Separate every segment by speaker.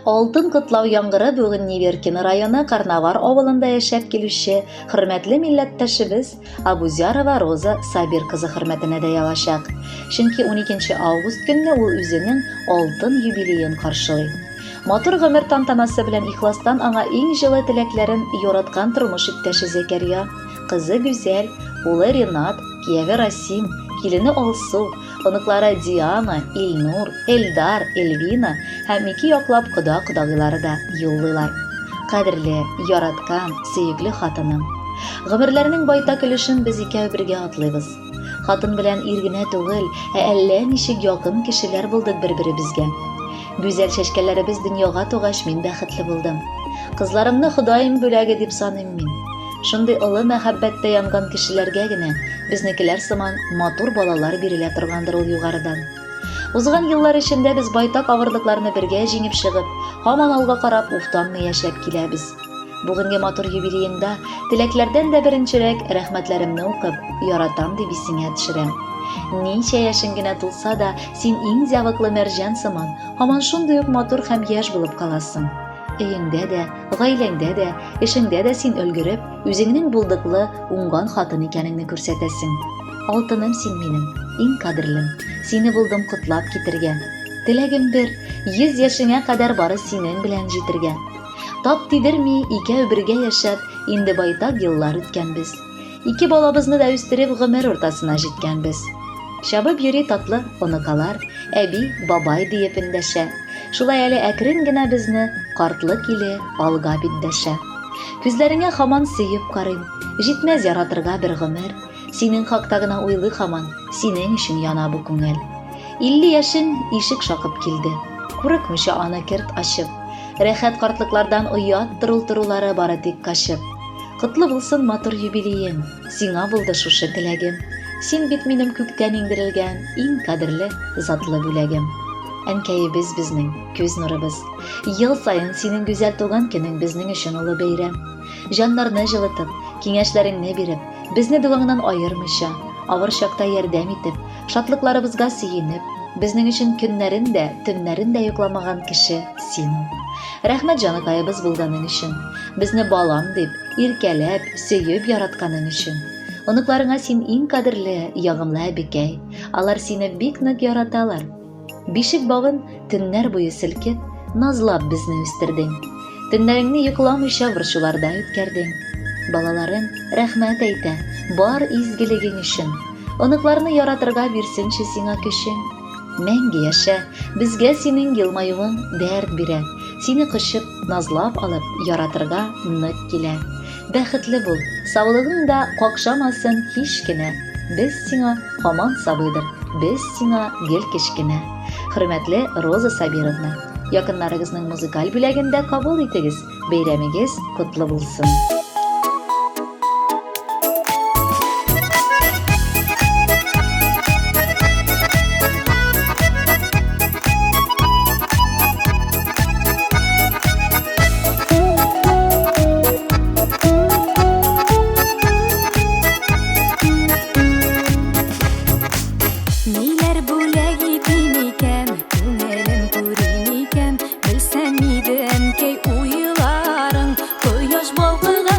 Speaker 1: Алтын котлау яңгыры бүген Неверкино районы Карнавар авылында яшәп килүче хөрмәтле милләттәшебез Абузярова Роза Сабир кызы хөрмәтенә дә явачак. Чөнки 12 август көнне ул үзенең алтын юбилеен каршылый. Матур гомер тантанасы белән ихластан аңа иң җылы теләкләрен яраткан тормыш иптәше Зәкәрия, кызы Гүзәл, улы Ренат, кияве Расим, килене Алсу, Оныклары Диана, Илнур, Эльдар, Эльвина һәм ике яклап кода-кодагыйлары да юллыйлар. Кадерле, яраткан, сөекле хатыным. Гомерләрнең байтак өлешен без икәү бергә атлыйбыз. Хатын белән ир генә түгел, ә әллә ничек якын кешеләр булдык бер-беребезгә. Гүзәл чәчкәләребез дөньяга тугач, мин бәхетле булдым. Кызларымны Ходаем бүләге дип саныйм мин. Шундый олы мәхәббәттә янган кешеләргә генә безнекеләр сыман матур балалар бирелә торгандыр ул югарыдан. Узган еллар эчендә без байтак авырлыкларны бергә җиңеп чыгып, һаман алга карап уфтанмый яшәп киләбез. Бүгенге матур юбилееңда теләкләрдән дә беренчерәк рәхмәтләремне укып, яратам дип исеңә төшерәм. Ничә яшең генә тулса да, син иң зәвыклы мәрҗән сыман, һаман шундый ук матур һәм яшь булып каласың. Өеңдә дә, гаиләңдә дә, эшеңдә дә син өлгереп, үзеңнең булдыклы, уңган хатын икәнеңне күрсәтәсең. Алтыным син минем, иң кадерлем, сине булдым котлап китергә. Теләгем бер, 100 яшеңә кадәр бары синең белән җитергә. Тап тидерми, икәү бергә яшәп, инде байтак еллар үткәнбез. Ике балабызны да үстереп гомер уртасына җиткәнбез. Чабып йөри татлы оныкалар, әби, бабай диеп эндәшә. Шулай әле әкрен генә безне картлык иле алга бит дәшә. Күзләреңә хаман сөеп карыйм, җитмәз яратырга бер гомер. Синең хакта гына уйлый хаман, синең өчен яна бу күңел. 50 яшең ишек шакып килде. Курыкмыйча аны керт ачып. Рәхәт картлыклардан оят торул торулары бары тик качып. Котлы булсын матур юбилеең, сиңа булды шушы теләгем. Син бит минем күктән иңдерелгән иң кадерле, затлы бүләгем. Әнкәебез безнең, күз нурыбыз. Ел саен синең гүзәл туган көнең безнең өчен олы бәйрәм. Җаннарны җылытып, киңәшләреңне биреп, безне догаңнан аермыйча, авыр чакта ярдәм итеп, шатлыкларыбызга сөенеп, безнең өчен көннәрен дә, төннәрен дә йокламаган кеше син ул. Рәхмәт җаныкаебыз булганың өчен. Безне балам дип, иркәләп, сөеп яратканың өчен. Оныкларыңа син иң кадерле, ягымлы әбекәй. Алар сине бик нык яраталар. Бишек бавын төннәр буе селкеп, назлап безне үстердең. Төннәреңне йокламыйча борчуларда үткәрдең. Балаларың рәхмәт әйтә, бар изгелегең өчен. Оныкларны яратырга бирсенче сиңа көчең. Мәңге яшә, безгә синең елмаюың дәрт бирә. Сине кочып, назлап алып, яратырга нык килә. Бәхетле бул, саулыгың да какшамасын һич кенә. Без сиңа һаман сабыйдыр, без сиңа гел кечкенә. Хөрмәтле Роза Сабировна, якыннарыгызның музыкаль бүләген дә кабул итегез. Бәйрәмегез котлы булсын!
Speaker 2: Ниләр бүләк итим икән, күңелем күрим икән, белсәм иде, әнкәй, уйларың, кояш балкыган.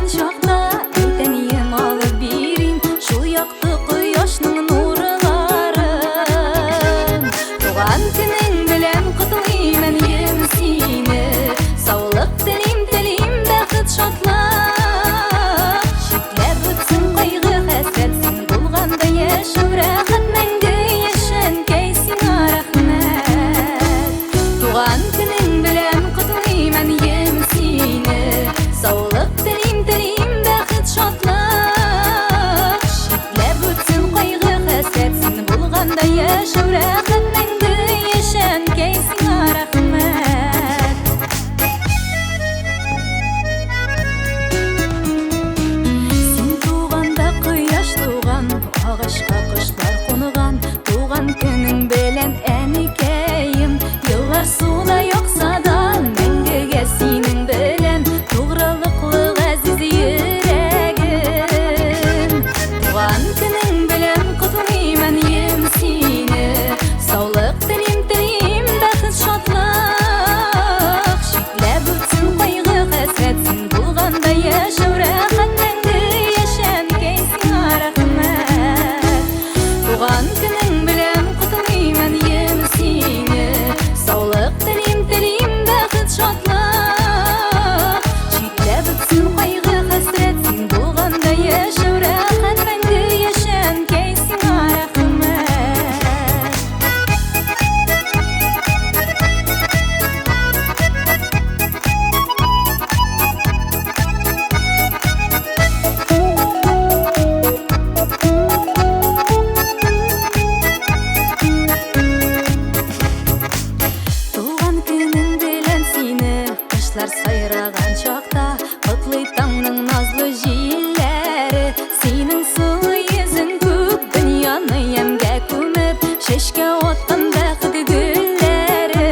Speaker 2: Кошлар сайраган чакта Котлый таңның назлы җилләре. Синең сылу йөзең күк дөньяны ямьгә күмеп, Чәчкә аткан бәхет гөлләре.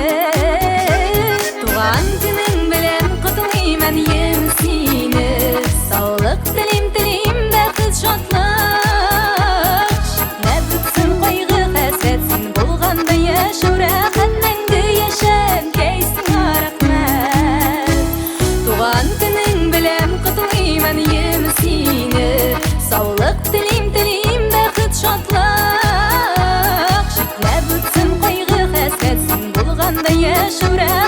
Speaker 2: Туган көнең белән котлыйм, әнием, сине. Саулык телим, телим бәхет, шатлык. Читләп үтсен кайгы, хәсрәт, син булганда яшәү рәхәт, мәңге яшә, әнкәй, сиңа рәхмәт. Туган көнең белән котлыйм, әнием, сине. Саулык телим, телим бәхет, шатлык. Читләп үтсен кайгы, хәсрәт, син булганда яшәү рәхәт.